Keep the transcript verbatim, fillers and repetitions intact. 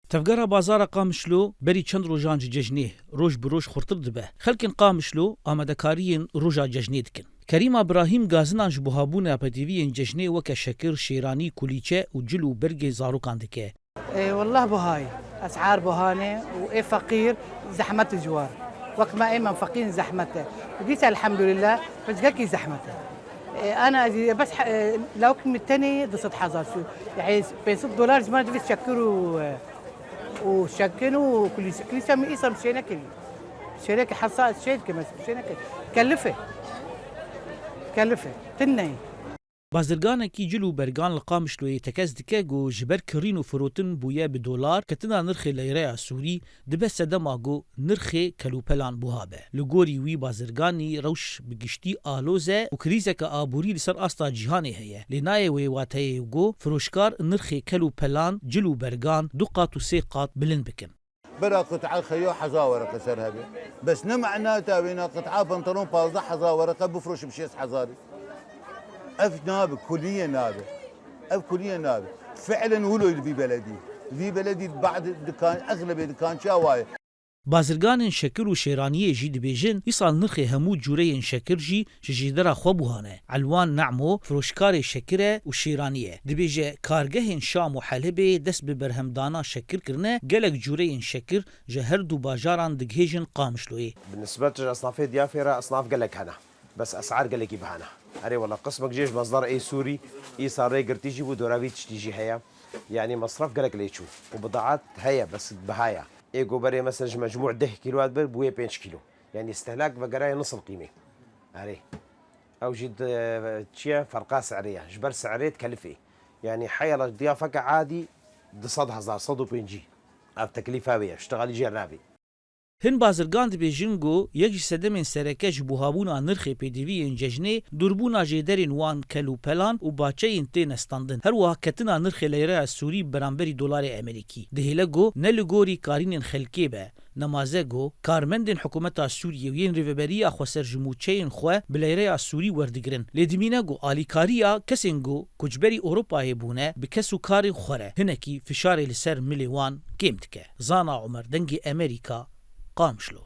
Tevgera bazara Qamişlo berî çend rojan ji cejnê roj bi roj xurtir dibe. Xelkên Qamişlo amadekariyên roja cejnê dikin. Kerîma Birahîm gazinan ji buhabûna pêdiviyên cejnê weke şekir, şêranî, kulîçe û cil û bergê zarokan dike. Ê, wallah buha ye. Es'ar buha ne û ê feqîr zehmet ji war. Wek me ê me feqîr zehmet e. Dîsa elhamdülillah, piçgekî zehmet e. Ê, ana ez ê bes he-, ê, lawk min tenê du sed hezar şu. Yani pênc sed dolar ji me divê şekir û, ê, û şekin û kulîs-, kulîsa min îsa min şênekirî. Şênekî hesa ez şê dikim ez şênekirî. Kelife. Kelife. Tinne. Bazirganekî cil û bergan li Qamişloyê tekez dike ku ji ber kirîn û firotin bûye bi dolar, ketina nirxê leyreya Sûrî dibe sedema ku nirxê kelûpelan buha be. Li gorî wî bazirganî rewş bi giştî aloz e û krîzeke aborî li ser asta cîhanê heye. Lê nayê wê wateyê ku firoşkar nirxê kelûpelan, cil û bergan du qat û sê qat bilind bikin. Bera qit'a xeyo hezar wereqe ser hebe. Bes ne mena ta wêna qit'a pantolon pazdeh hezar wereqe bifroşim şêst hezarî. Ev nabe, kulî ye nabe. Ev kulî ye nabe. Fi'len wilo li vî beledî. Vî beledî ba'd dikan, exlebê dikançiya wa ye. Bazirganên şekir û şêraniyê jî dibêjin, îsal nirxê hemû cûreyên şekir jî ji jêdera xwe buha ne. Elwan Namo firoşkarê şekir e û şêranî ye. Dibêje, kargehên Şam û Helebê dest bi berhemdana şekir kirine, gelek cûreyên şekir ji her du bajaran digihêjin Qamişloyê. Bi nisbet ji esnafê diyafê re esnaf gelek hene. Bes esar gelekî bi hene. Erê wela qismek jê ji mezdar ê Sûrî, îsa rê girtî jî bû, dora vî tiştî jî heye. Yani mesref gelek lê çû. Û bidaat heye, bes biha ye. Ê goberê mesela ji mecmû deh kîlo dibe, bûye pênc kîlo. Yani istehlak vegeraye nisf qîmê. Erê. Ew jî di, çi ye? Ferqa si'rê ye. Ji ber si'rê dikelifê. Yani heyala diyafeke adî du sed hezar, sed û pêncî. Ev teklîfa wê ye. Ştixalî jê nabê. Hin bazirgan dibêjin ku yek ji sedemên sereke ji buhabûna nirxê pêdivî yên cejnê dûrbûna jêderên wan kel û pelan û baçeyên têne standin. Her wiha ketina nirxê leyreya Sûrî beramberî dolarê Amerîkî dihêle ku ne li gorî karînên xelkê be, nemaze ku karmendên hikûmeta Sûriyê û yên rêveberiya xweser ji mûçeyên xwe bi leyreya Sûrî werdigirin. Lê dimîne ku alîkariya kesên ku koçberî Ewropayê bûne bi kes û karên xwe re hinekî fişarê li ser milê wan kêm dike. Zana Omer, Dengê Amerîka, Qamişlo.